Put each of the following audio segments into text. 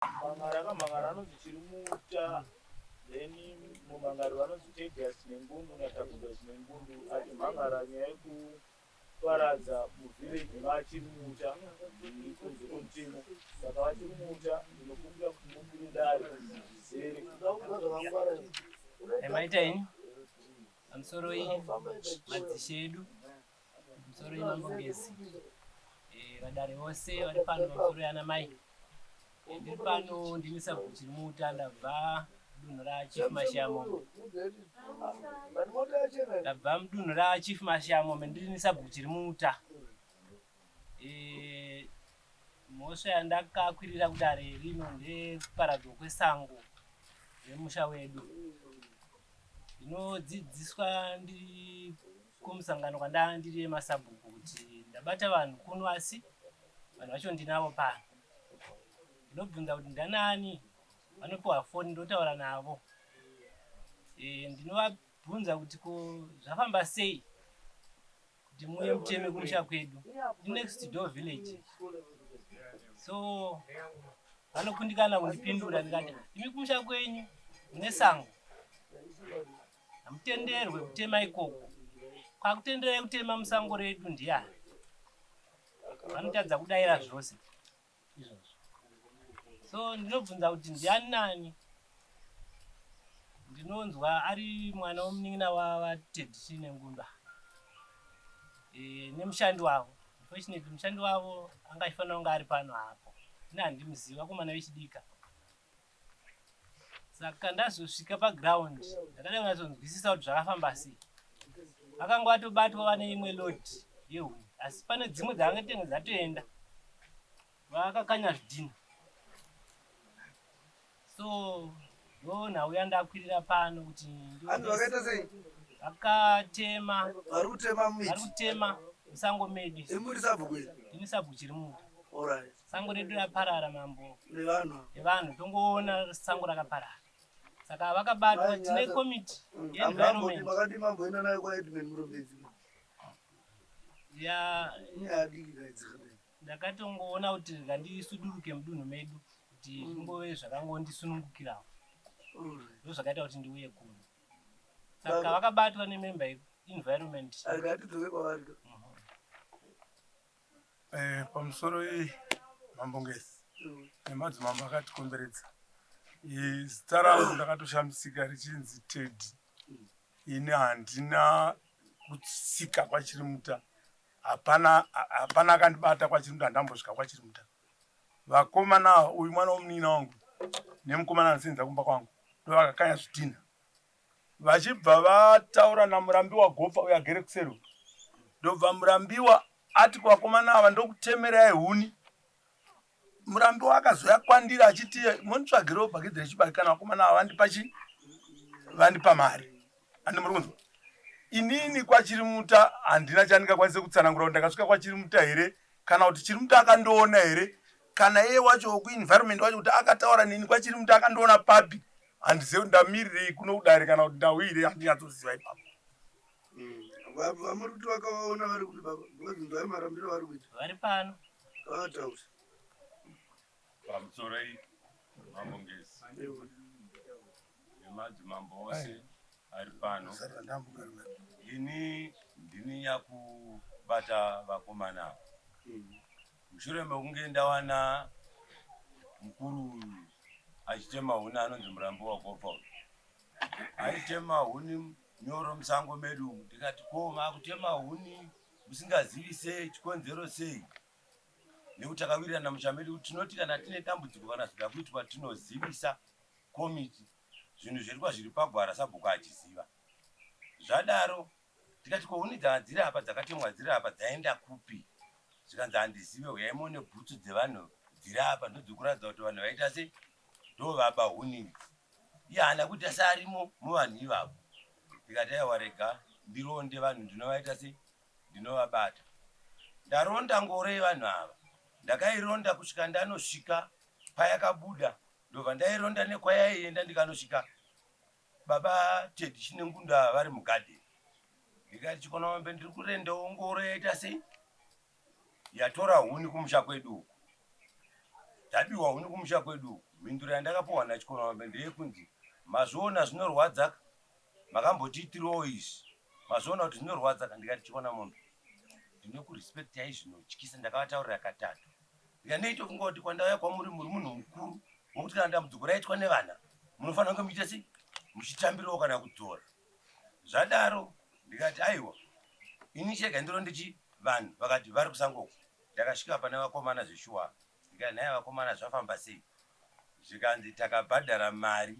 Mangara akamhangara anonzi Chirimuta, then mumhangari vanonzi Tedious Chinengundu naTakudzwa Chinengundu achimhangara nyaya yekuparadza muvillage maChirimuta iri kunze kwemutemo. Saka vaChirimuta ndinokumbira kuti mukwire dare zvizere. Maita henyu pamusoro iyi madzishe edu pamusoro iyi Mambo Ngezi, vadare vose vari pano, pamusoro yana mai. Ndiri pano, ndini sabhuku Chirimuta, ndabva mudunhu raChief Mashayamombe. Ndabva mudunhu raChief Mashayamombe, ndiri sabhuku Chirimuta. Mhosva yandakakwirira kudare rino ndeyekuparadzwa kwesango remusha wedu. Ndinodzidziswa ndiri kumusangano kwandanga ndiri yemasabhuku kuti ndabata vanhu kuno, asi vanhu vacho ndinavo pano. Ndinobvunza kuti ndanani, vanopiwa foni, ndotaura navo. Ndinovabvunza kuti ko zvafamba sei kuti muuye muteme kumusha kwedu, next door village. So vanokundikana kundipindura. Ndikati, imi kumusha kwenyu mune sango, hamutenderwe kutema ikoko, kwakutenderai kutema musango redu ndiani? Vanotadza kudayira zvose izvozvo. So ndinobvunza kuti ndiani nani, ndinonzwa ari mwana womunin'ina wavaTeddy Chinengundwa nemushandi wavo. Unfortunately mushandi wavo anga achifanira kunge ari pano hapo, ini handimuzivi, vakomana vechidika. Saka ndazosvika paground, ndakada kunyatsonzwisisa kuti zvakafamba sei. Vakanga vatobatwa vane imwe load yehuni, asi pane dzimwe dzavangatenge dzatoenda, vakakanya zvidhina. So ndo nhau yandakwirira pano kuti Hanzi vakaita sei? Vakatema. Vari kutema miti. Vari kutema musango medu. Imuri sabhuku iri? Ini sabhuku Chirimuta. Alright. Sango redu raparara, mambo. Nevanhu. Nevanhu, tongoona sango rakaparara. Saka vakabatwa, tine komiti yeenvironment. Makadi mamboenda nayo kwaHeadman Murombedzi? Ya. Nyaya diki kaidzikadai. Ndakatongoona kuti ngandisuduruke mudunhu medu kuti zvingove zvakangondisunungukirawo, ndo zvakaita kuti ndiuye kuno. Saka vakabatwa nemember yeenvironment. Ngatidzoke kwavari. Pamusoro iyi Mambo Ngezi nemadzimambo akatikomberedza. Zita rangu ndakatoshamisika richinzi Teddy. Ini handina kutsika kwaChirimuta, hapana hapana akandibata kwaChirimuta, handambosvika kwaChirimuta. Vakomana ava, uyu mwana womunin'ina wangu nemukomana anosenza kumba kwangu, ndo vakakanya zvidhinha, vachibva vataura naMurambiwa Gopfa uyo agere kuseri. Ndobva Murambiwa ati kuvakomana ava, "Ndokutemerai huni." Murambiwa akazoya kwandiri achiti, "Monditsvagirewo bhakidhi rechibage kana vakomana ava vandipa chi vandipa mari." Andi muri kunzwa, inini kwaChirimuta handina chandingakwanise kutsanangura kuti ndakasvika kwaChirimuta here, kana kuti Chirimuta akandiona here, kana iye wacho wekuenvironment wacho kuti akataura neni kwaChirimuta akandiona papi. Handizivi kuti ndamirirei kuno kudare kana kuti ndawirei, handinyatsoziva ipapo. Vamuri kuti vakavaona vari kuti baba, because nzwai marambiro vari kuita. Vari pano. Vataura. Pamusoro Mambo Ngezi nemadzimambo ose ari pano, ini ndini nyakubata vakomana ava mushure mekunge ndawana mukuru uyu achitema huni, anonzi Murambi waGopfa uyu, aitema huni nyoro musango medu umu. Ndikati, "Ko makutema huni musingazivise, chikonzero sei?" Nekuti takawirirana musha medu kuti tinoti kana tine dambudziko kana zvida kuitwa, tinozivisa komiti, zvinhu zvoitwa zviri pagwara, sabhuku achiziva. Zvadaro tikati, "Ko huni dzanga dziri apa, dzakatemwa dziri apa, dzaenda kupi?" Zvikanzi, "Handizive, uyai muone bhutsu dzevanhu dziri apa, ndodzikuratidza kuti vanhu vaita sei, ndovaba huni idzi." Iye haana kuita searimo muvanhu ivavo. Ndikati, "Aiwa, rega ndironde vanhu, ndinovaita sei, ndinovabata." Ndaronda ngoro yevanhu ava, ndakaironda kusvika ndanosvika payakabuda, ndobva ndaironda nekwayaienda, ndikanosvika baba Teddy Chinengundu ava vari mugadheni. Ndikati, "Chikonamombe, ndiri kurendawo ngoro yaita sei, yatora huni kumusha kwedu uku, dzabiwa huni kumusha kwedu uku." Mhinduro yandakapiwa naChikonamombe ndeyekunzi mazviona zvinorwadzaka, makambotiitirawo izvi, mazviona kuti zvinorwadzaka. Ndikati Chikonamombe ndinokurespectai zvinotyisa, ndakavataurira katatu. Ndikati ndaitofunga kuti kwandauya kwamuri muri munhu mukuru wokuti kana dambudziko raitwa nevana munofanira kunge muchiita sei, muchitambirawo kana kudzora. Zvadaro ndikati aiwa, ini chega ndiro ndichi vanhu vakati vari kusango uko. Ndakasvika pane vakomana zveshuwa, ndikati nhai vakomana zvafamba sei? Zvikanzi takabhadhara mari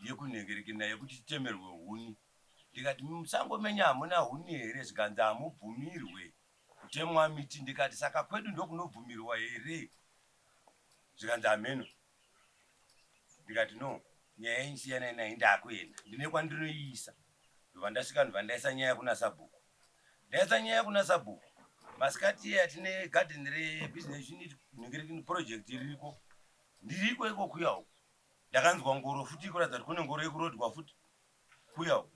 yekunhengerekena yekuti titemerwe huni. Ndikati musango menyu hamuna huni here? Zvikanzi hamubvumirwe kutemwa miti. Ndikati saka kwedu ndokunobvumirwa here? Zvikanzi hameno. Ndikati no, nyaya yenyu siyanai nayo, ndakuenda ndine kwandinoiisa. Ndobva ndasvika ndobva ndaisa nyaya kuna sabhuku. Ndaisa nyaya kuna sabhuku masikati iya, tine garden rebusiness unit nhingirekini project iriko, ndiriko iko kuya uko. Ndakanzwa ngoro futi ikuratidza kuti kune ngoro yekurodwa futi kuya uko.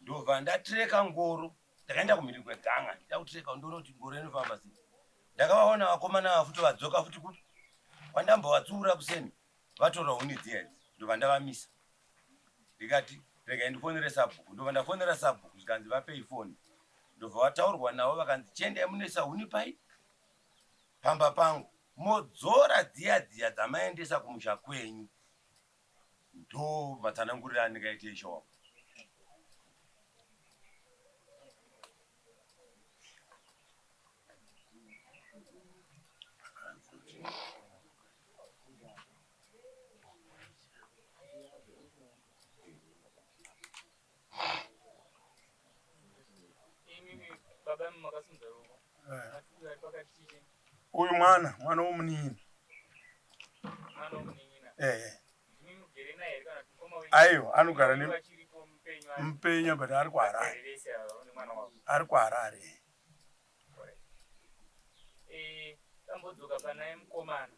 Ndobva ndatreka ngoro, ndakaenda kumhiri kweganga, ndida kutreka ndoona kuti ngoro inofamba sei. Ndakavaona vakomana ava futi vadzoka futi kupi kwandambovatsiura kuseni, vatora huni dziya idzi. Ndobva ndavamisa, ndikati regai ndifonere sabhuku. Ndobva ndafonera sabhuku, zvikanzi vapei foni. Ndobva vataurwa navo, vakanzi chiendai munoisa huni pai pamba pangu, modzora dziya dziya dzamaendesa kumusha kwenyu. Ndo matsananguriro andingaite ishe wangu. Baba makasimudza ruoko. Mati pakati chichi? Uyu mwana, mwana womunini. Mwana womunin'ina. Ehe. Ndimi mugere naye here kana kuti mukoma wenyu? Aiwa, anogara ne Vachiripo mupenyu ari? Mupenyu, but ari kuHarare. Vagere vese ava nemwana wavo. Ari kuHarare. Alright. Tambodzoka pana mukomana.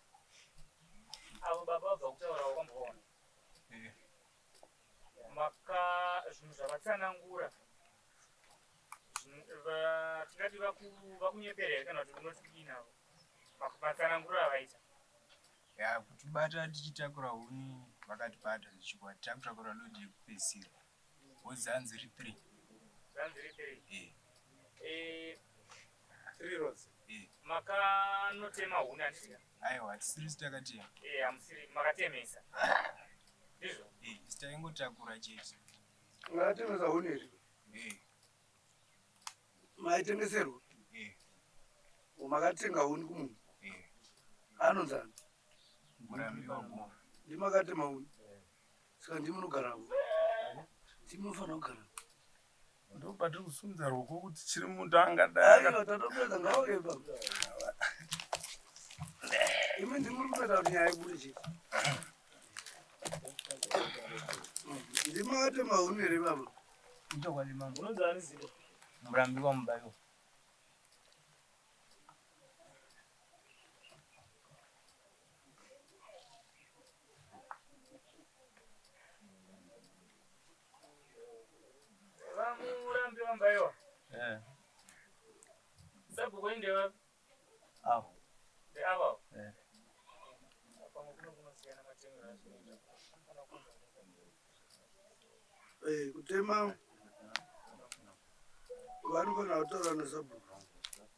Avo baba vabva kutaura wakamboona. Maka zvinhu zvavatsanangura. Tingati vakunyepera here kana kuti unoti kudini navo? Matsanangura avaita. Ya, kutibata tichitakura huni vakatibata zvichikwadi takutakura load yekupedzisira. Wozanzi ri 3. Zanzi ri 3. Eh. Three roads. Eh. Makanotema huni handiti? Aiwa, hatisiri takatema. Hamusiri makatemesa. Ndizvo? Eh, isu taingotakura chete. Makatemesa huni here? Eh. Maitengeserwa? Eh. Makatenga huni kumunhu? Eh. Anonzani? Murambi wagofa. Ndimakatema huni? Saka ndimunogarapo? Ndimunofanira kugara. Ndo patiri kusimudza ruoko kuti chiri muntu angadai. Aiwa, tatopedza, ngauye baba. Imi ndimuri kutoita kuti nyaya ibude chete. Ndimakatema huni here baba? Ichokwadi mambo. Unonzi ani zita? Murambi waMubayiwa. VaMurambi waMubayiwa. Eh. Sabhuku ndevapi? Avo. Ndeavo. Eh. Pamwe kuno kunosiyana matemero azvinoita. Kutema vanofanira kutaura nesabhuku,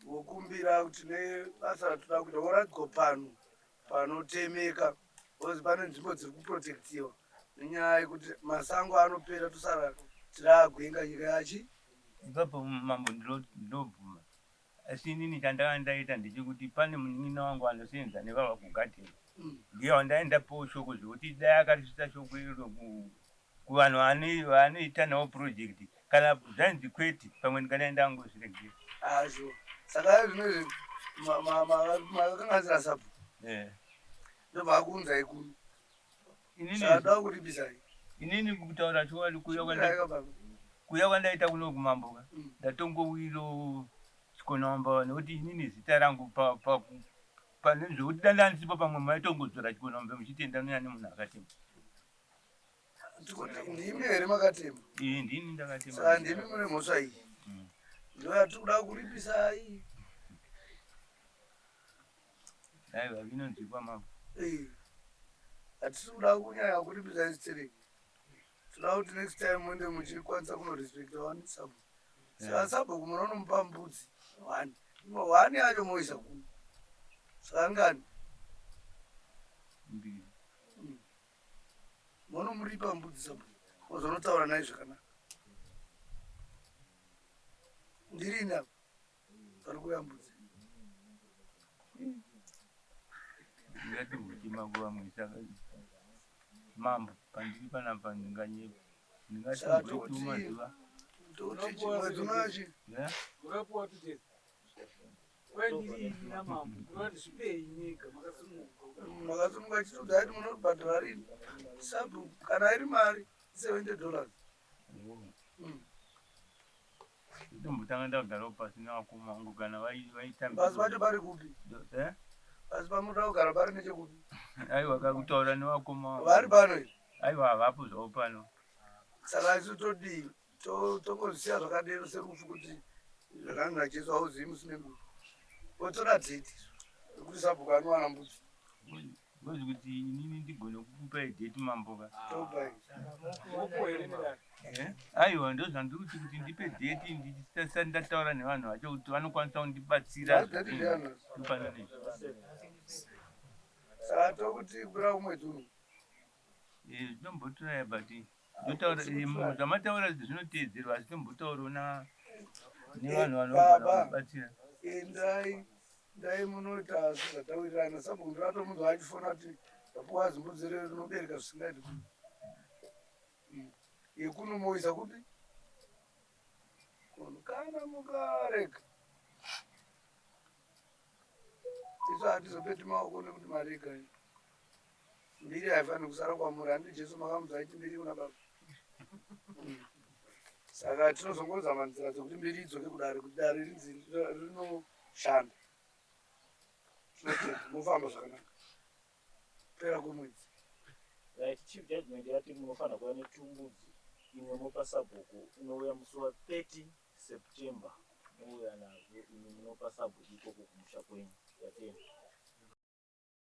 vokumbira kuti nebasa ratoda kuita voradzwa pano panotemeka, because pane nzvimbo dziri kuprotectiwa nenyaya yekuti masango anopera, tosara tiraagwenga nyika yachi. Ipapo mambo ndinobvuma, asi inini chandanga ndaita ndechekuti pane munin'ina wangu anosenza nevava kugadheni, ndiye wandaendapowo shoko zvekuti dai akarisvitsa shoko iro kuvanhu vaanoita navo project. Kana zvainzi kwete, pamwe ndingadai ndangozviregera. Azvo saka zvinozvi makakanganisira sabhuku, ndobva akuunzai kuno. Saka toda kuripisai. Inini kutaura chokwadi, kuuya Chikurai baba. Kuuya kwandaita kuno kumamboka, ndatongowiro Chikonamba nekuti inini zita rangu pane zvekuti danda ndisipo, pamwe maitongodzora Chikonamba muchiti ndanoya nemunhu akatema. Tikuti ndimi here makatema? Iyi ndini ndakatema. Saka ndimi mune mhosva iyi, ndo yatiri kuda kuripisai. Aiwa, vinonzwikwa mambo. Eh. Hatisi kuda kunyanya kuripisai stereki. Toda kuti next time muende muchikwanisa kunorespecta wani sabhuku. Saka sabhuku munonomupa mbudzi one. Imwe one yacho moisa kuno. Saka ngani? Mbiri. Monomuripa mbudzi sabhuku. Mozonotaura naye zvakanaka. Ndirini apa? Pari kuuya mbudzi. Ndingati huchema kuvamwe saka mambo pandiri panapa ndinganyepa. Ndingati Saka mboituma zuva. Toti mwedzi unoyachi. Eh? Makapuwa 2 days. Kwendiri ini namambo, kureva kuti zvipei nyika makasimuka. Makasimuka chitodza ati munobhadhara rini sabhuku kana iri mari $70. Ndombotanga ndagarawo pasi nevakoma vangu kana vaita. Pasi pacho pari kupi? Eh? Pasi pamunoda kugara pari nechekupi? Aiwa, kakutaura nevakoma vangu. Vari pano here? Aiwa, havapo zvavo pano. Saka isu todii? Tongozvisiya zvakadero serufu kuti zvakanzi naJesu hauzivi musi nenguva. Otora date yekuti sabhuku anowana mbudzi. Ngozi kuti inini ndigone kukupai date mambo ka. Topai. Mopuwa here nedare? Eh? Aiwa, ndozvandiri kuti ndipe date ndisati ndataura nevanhu vacho kuti vanokwanisa kundibatsira. Date ndeyani? Ndopano nezvi. Saka tokuti kupera kumwedzi uno. Eh, zvinombotora but ndotaura zvamataura zvinoteedzerwa asi tombotaurawo na nevanhu vanogona Baba. kubatsira. Endai ndai munoita zvatawirirana. Sabhuku ndinotomunzwa achifona kuti ndapuwa zimbudzi rinobereka zvisingaiti kuno. Yekuno moisa kupi? Kuno. Kana mukarega isu hatizopeti maoko nekuti marega. Mbiri haifaniri kusara kwamuri. Handi Jesu makamudza aiti mbiri kuna baba. Saka tinozongozama nzira dzekuti mbiri idzoke kudare kuti dare rinzi rinoshanda. Tinotenda mofamba zvakanaka. Pera kwemwedzi. Right, chief judgment yati munofanira kuva netumbudzi, imwe mopa sabhuku, inouya musi wa30 September, mouya nazvo imi munopa sabhuku ikoko kumusha kwenyu. Yatenda.